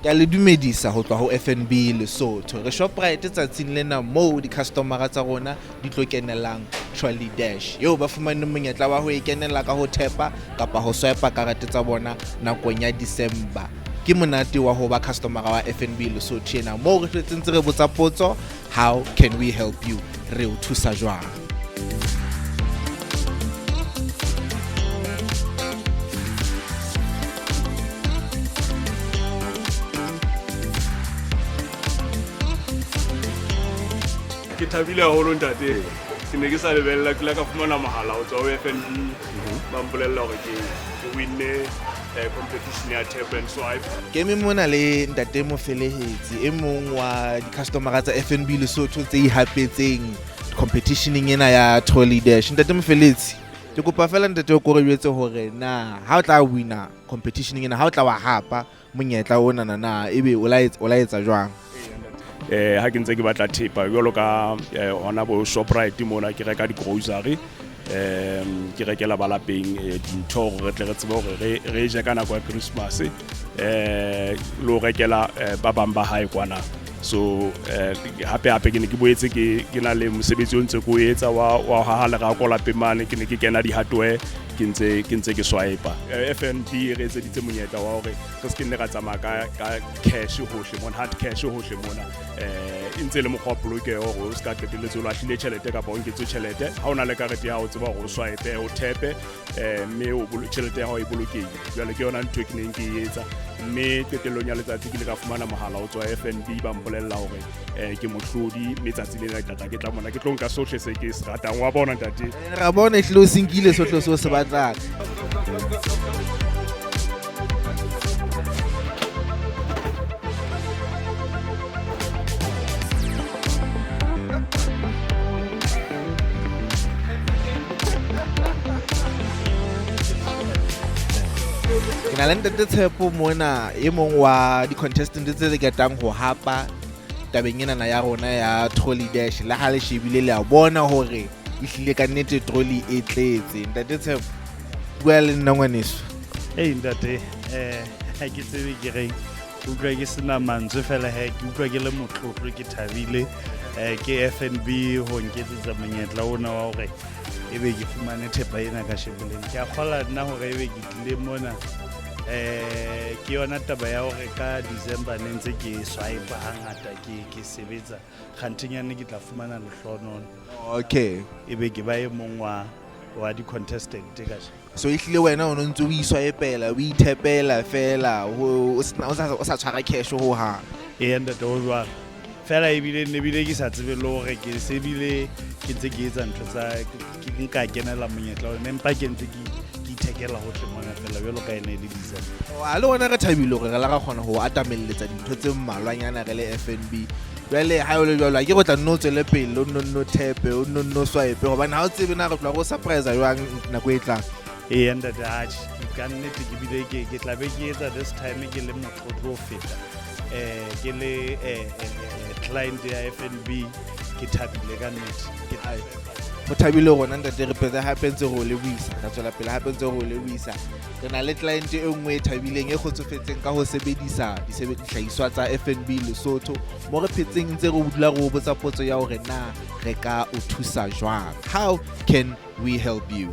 Ke a le dumedisa ho tloha ho FNB Lesotho. Re Shoprite tsatsing lena moo di-customer-a tsa rona di tlo kenelang Trolley Dash eo ba fumaneng monyetla wa ho e kenela ka ho thepa kapa ho swipe karete tsa bona nakong ya December. Ke monate wa ho ba customer-a wa FNB Lesotho ena moo re hletse ntse re botsa potso, how can we help you? Re o thusa jwang? Ke thabile haholo ntate. Ke ne ke sa lebella, ke ile ka fumana mohala ho tswa ho FNB, ba mpolella hore ke winne competition ya tap and swipe. Ke eme mona le ntate Mofelehetsi, e mong wa di-customer-a tsa FNB Lesotho tse ihapetseng competitioneng ena ya Trolley Dash. Ntate Mofelehetsi, ke kopa fela ntate o ko re jwetse hore na ha o tla wina competitioneng ena, ha o tla wa hapa monyetla onana na ebe o la etsa jwang? Ha ke ntse ke batla thepa jwalo ka hona bo Shoprite mona, ke reka di-grocery, ke rekela ba lapeng dintho hore re tle re tsebe hore re je ka nako ya Christmas, le ho rekela ba bang ba hae kwana. So hape hape ke ne ke boetse ke na le mosebetsi o ntse ke o etsa wa haha lerako lapeng mane, ke ne ke kena di-hardware ke ntse ke swipe. FNB e re etseditse monyetla wa hore re se ke nne ra tsamaya ka cash hohle mona, hard cash hohle mona. E ntse e le mokgwa wa polokeho hore o se ka qetelletse o lahlile tjhelete kapa o nketswe tjhelete. Ha o na le karete ya hao, o tseba hore o swipe, o thepe, mme tjhelete ya hao e bolokehile. Jwale ke yona ntho e ke neng ke e etsa, mme qetellong ya letsatsi ke ile ka fumana mohala o tswa FNB, ba mpolella hore ke mohlodi, mme tsatsi lena ke tla tla ke tla mona ke tlo nka sohle se ke se ratang. Wa bona ntate? Ra bona ehlile o se nkile sohle se o se batlang. Ke na le ntate Tshepo mona, e mong wa di-contestant tse ketang ho hapa tabeng enana ya rona ya Trolley Dash. Le ha le shebile le a bona hore ehlile ka nnete trolley e tletse. Ntate Tshepo, bua le nna ngwaneso. Ei ntate, ha ke tsebe ke reng, ke utlwa ke sena mantswe fela he, ke utlwa ke le motlotlo, ke thabile ke FNB ho nketsetsa monyetla ona wa hore ebe ke fumane thepa ena ka sheboleng. Ke a kgola nna hore ebe ke tlile mona. Ke yona taba ya hore ka December ne ntse ke swipe hangata, ke sebetsa kganthenyane, ke tla fumana lehlohonoloo. Ebe ke ba e mong wa di-contestant ka sheko. So ehlile wena o no ntse o iswipela, o ithepela fela, o sa tshwara cash ho hang. Ee ntate, ho jwalo fela, ebile ne bile ke sa tsebe le hore ke se bile ke ntse ke etsa ntho tsa ke nka kenela monyetla ona, empa ke ntse ke ithekela hohle mona fela jwalo ka ene e le December. A le ona re thabile hore re la ra kgona ho atamelletsa dintho tse mmalwanyana re le FNB. Jwale ha o le jwalo, a ke go tla nno o tswele pele, o nno nno thepe, o nno nno swipe, hobane ha o tsebe na re tloha re o surprise jwang nako e tlang. Ee ntate, atjhe, ka nnete ke bile ke tla be ke etsa this time ke le motlotlo ho feta, ke le client ya FNB, ke thabile ka nnete. Ke Ho thabile rona ntate, re phetse hape ntse re o lebohisa, re tswela pele hape ntse re o lebohisa. Re na le client e nngwe e thabileng, e kgotsofetseng ka ho sebedisa dihlahiswa tsa FNB Lesotho, mo re phetseng ntse re dula re o botsa potso ya hore na re ka o thusa jwang. How can we help you?